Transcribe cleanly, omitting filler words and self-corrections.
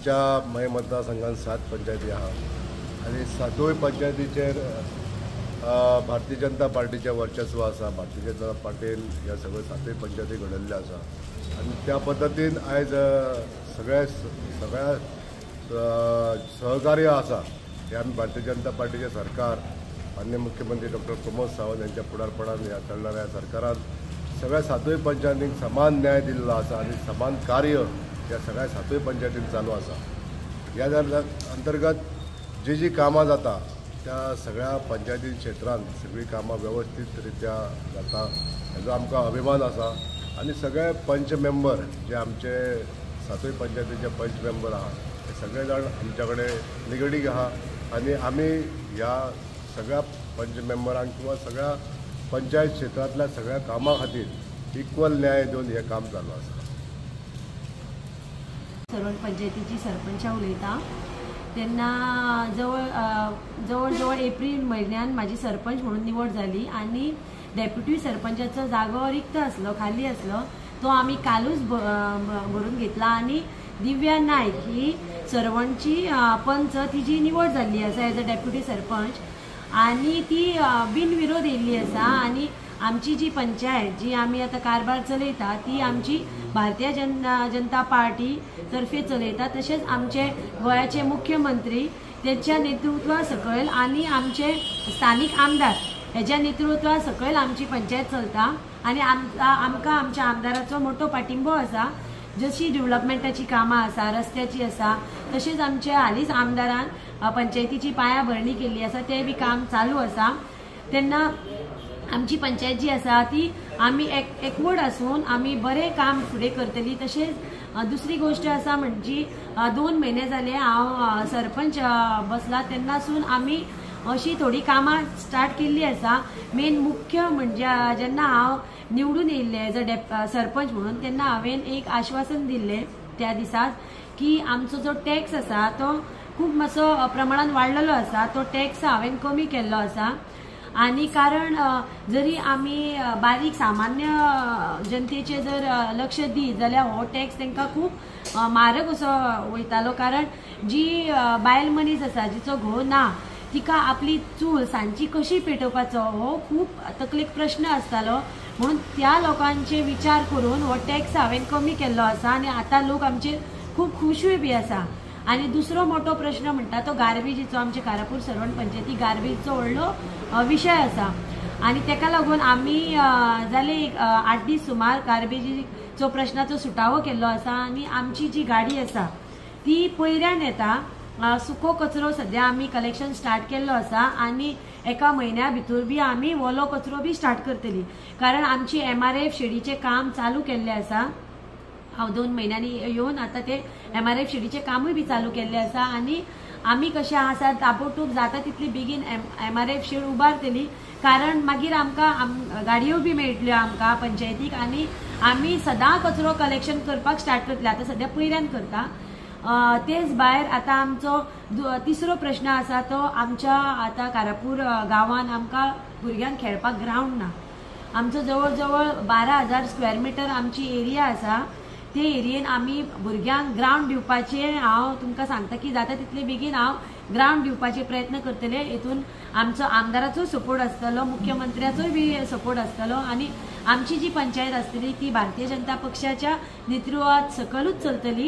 आमच्या मये मतदारसंघात 7 पंचायती आहा आनी 7 पंचायतीचेर भारतीय जनता पार्टीचें वर्चस्व आसा. भारतीय जनता पार्टीन ह्या सगळ्यो 7 पंचायती घडयल्ल्यो आसा आनी त्या पद्दतीन आयज सगळ्या सगळ्या सहकार्य आसा हे आमी भारतीय जनता पार्टीचें सरकार माननीय मुख्यमंत्री डॉक्टर प्रमोद सावंत यांच्या फुडारपणान ह्या चलणाऱ्या सरकारान सगळ्या 7 पंचायतींक समान न्याय दिल्लो आसा आनी समान कार्य ह्या सगळ्या 7 पंचायतींक चालू आसा. ह्या अंतर्गत जी जी कामां जाता त्या सगळ्या पंचायती क्षेत्रांत सगळीं कामां वेवस्थीत रित्या जाता हेजो आमकां अभिमान आसा. आनी सगळे पंच मेंबर जे आमचे 7 पंचायतीचे पंच मेंबर आहा ते सगळे जाण आमच्या कडेन निगडीक आहा आनी आमी ह्या सगळ्या पंच मेंबरांक किंवा सगळ्या पंचायत क्षेत्रांतल्या सगळ्या कामां खातीर इक्वल न्याय दिवन हें काम चालू आसा. सर्वण पंचायतीची सरपंच उलयता तेन्ना जवळ जवळ एप्रील म्हयन्यान म्हाजी सरपंच म्हणून निवड जाली आनी डेप्युटी सरपंचाचो जागो रिक्त आसलो, खाली आसलो, तो आमी कालूच भरून घेतला आनी दिव्या नायक ही सर्वणची पंच तिजी निवड जाल्ली आसा एज अ डेप्युटी सरपंच आनी ती बिनविरोध येयल्ली आसा. आनी आमची जी पंचायत जी आमी आतां कारभार चलयता ती आमची भारतीय जनता पार्टी तर्फे चलयता. तशेंच आमचे गोंयाचे मुख्यमंत्री तेच्या नेतृत्वा सकयल आनी आमचे स्थानीक आमदार हेज्या नेतृत्वा सकयल आमची पंचायत चलता आनी आमकां आमच्या आमदाराचो मोठो पाठिंबो आसा. जशी डेव्हलपमेंटाची कामां आसा, रस्त्याची आसा, तशेंच आमचे हालींच आमदारान पंचायतीची पाया भरणी केल्ली आसा, तें बी काम चालू आसा. तेन्ना आमची पंचायत जी आसा ती आमी एकवट आसून आमी बरें काम फुडें करतली. तशेंच दुसरी गोश्ट आसा म्हणजे 2 म्हयने जाले हांव सरपंच बसला तेन्नासून आमी अशी थोडी कामां स्टार्ट केल्ली आसा. मेन मुख्य म्हणजे जेन्ना हांव निवडून येयल्लें एज अ सरपंच म्हणून तेन्ना हांवें एक आश्वासन दिल्लें त्या दिसाक की आमचो जो टॅक्स आसा तो खूब मातसो प्रमाणान वाडलेलो आसा, तो टॅक्स हांवें कमी केल्लो आसा. आनी कारण जरी आमी बारीक सामान्य जनतेचे जर लक्ष दीत जाल्यार हो टॅक्स तांकां खूब म्हारग असो वयतालो. कारण जी बायल मनीस आसा जिचो घोव ना तिका आपली चूल सांजची कशी पेटोवपाचो हो खूब तकलेक प्रश्न आसतालो. म्हणून त्या लोकांचे विचार करून हो टॅक्स हांवें कमी केल्लो आसा आनी आतां लोक आमचेर खूब खुशूय बी आसा. आनी दुसरो मोठो प्रश्न म्हणटा तो गार्बेजीचो. आमचे कारापूर सर्वण पंचायती गार्बेजीचो व्हडलो विशय आसा आनी तेका लागून आमी जाले एक 8 दीस सुमार गार्बेजीचो प्रश्नाचो सुटावो केल्लो आसा आनी आमची जी गाडी आसा ती पयऱ्यान येता. सुको कचरो सद्या आमी कलेक्शन स्टार्ट केल्लो आसा आनी एका म्हयन्या भितर बी आमी ओलो कचरो बी स्टार्ट करतली. कारण आमची MRF शेडीचें काम चालू केल्लें आसा. हांव 2 म्हयन्यांनी येवन आतां ते MRF शेडीचें कामूय बी चालू केल्लें आसा आनी आमी कशें आसा ताबडतोब जाता तितली बेगीन MRF shade उबारतली. कारण मागीर आमकां गाडयो बी मेळटल्यो आमकां पंचायतीक आनी आमी सदां कचरो कलेक्शन करपाक स्टार्ट करतले. आतां सद्या पयऱ्यान करता. तेच भायर आतां आमचो तिसरो प्रश्न आसा तो आमच्या आतां कारापूर गांवान आमकां भुरग्यांक खेळपाक ग्रावंड ना. आमचो जवळ जवळ 12,000 स्क्वेअर मिटर आमची एरिया आसा. ते एरियेन आमी भुरग्यांक ग्रावंड दिवपाचें हांव तुमकां सांगता की जाता तितले बेगीन हांव ग्रावंड दिवपाचे प्रयत्न करतले. हितून आमचो आमदाराचो सपोर्ट आसतलो, मुख्यमंत्र्याचोय बी सपोर्ट आसतलो आनी आमची जी पंचायत आसतली ती भारतीय जनता पक्षाच्या नेतृत्वात सकलूच चलतली.